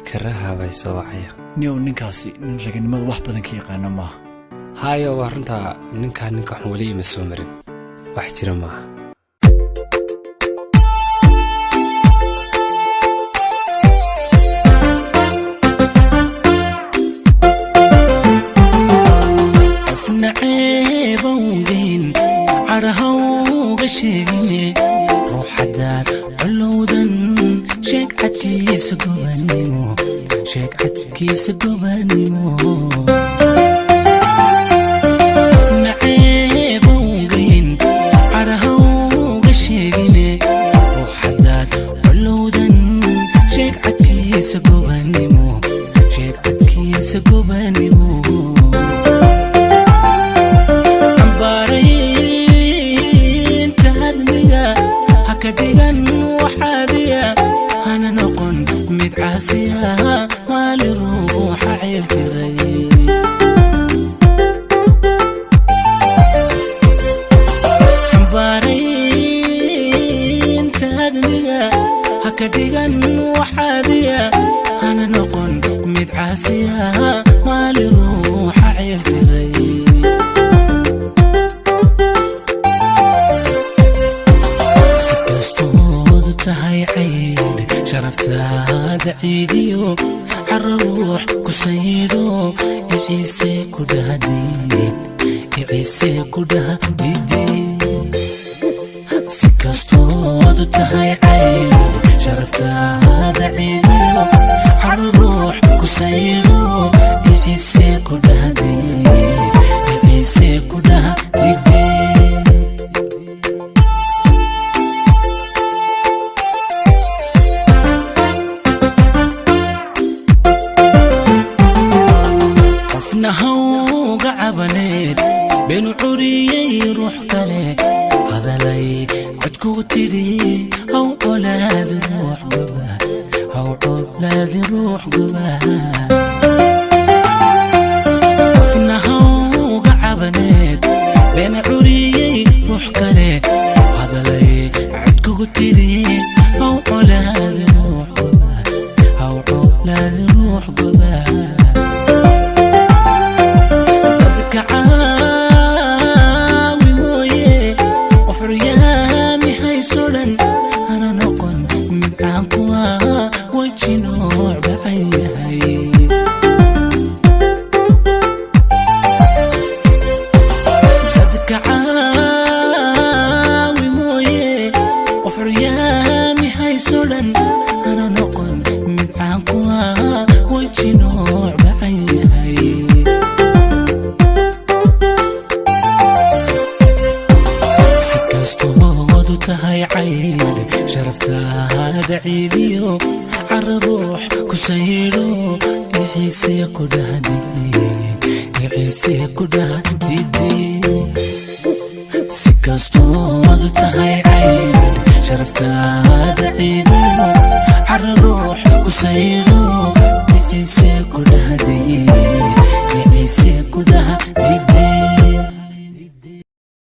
Karaha bay soo wacaya. Niow, ninkaasi nin raganimada wax badan ka yaqaana maaha. Hayo, waa runtaa. Ninkaa ninka xun weli ima soo marin, wax jira maaha. Qofna ceebowgeyn cadhahowga sheegine, ruux haddaad colowdan, sheeg cadkiisa gobanimo, sheeg cadkiisa gobanimo. Qofna ceebowgeyn cadhahowga sheegine, ruux haddaad colowdan, sheeg cadkiisa gobanimo, sheeg cadkiisa gobanimo. Cambaaraynta admiga ha ka dhigan waxaadiya, hana noqon mid caasiya maali ruuxa ceeltiray. Cambaaraynta admiga ha ka dhigan waxaadiya, hana noqon mid caasiya maali ruuxa ceeltiray. Si kastoodu tahay caydh, sharaftaada ciidiyo caro ruux ku saydo, iciise ku dhahadiid, iciise ku dhahadidid. Si kastoodu tahay caydh, sharaftaada ciidiyo caro ruux ku saydo, iciise ku dhahadiid, iciise ku dhahadidid. Qofna hawga cabaneed beenu curiyey, ruux kale hadalay codkuu tidhi, haw colaadi ruux goba, haw colaadi ruux goba. Qofna hawga cabaneed beena curiyey, ruux kale hadalay codkugu tidhi, haw colaadi ruux goba, haw colaadi ruux goba. Dadka caawi mooye, qof curyaami hayso dhan hana noqon mid caan ku ah weji nooc bacan yahay. Dadka caawi mooye, qof curyaami hayso dhan hana noqon mid caan ku ah weji nooc bacan yahay. Si kastoodu tahay caydh, sharaftaada ciidiyo caro ruux ku saydo, iciise ku dhahdid, iciise ku dhahdidi. Si kastoodu tahay caydh, sharaftaada ciidiyo caro ruux ku saydo, iciise ku dhahdid,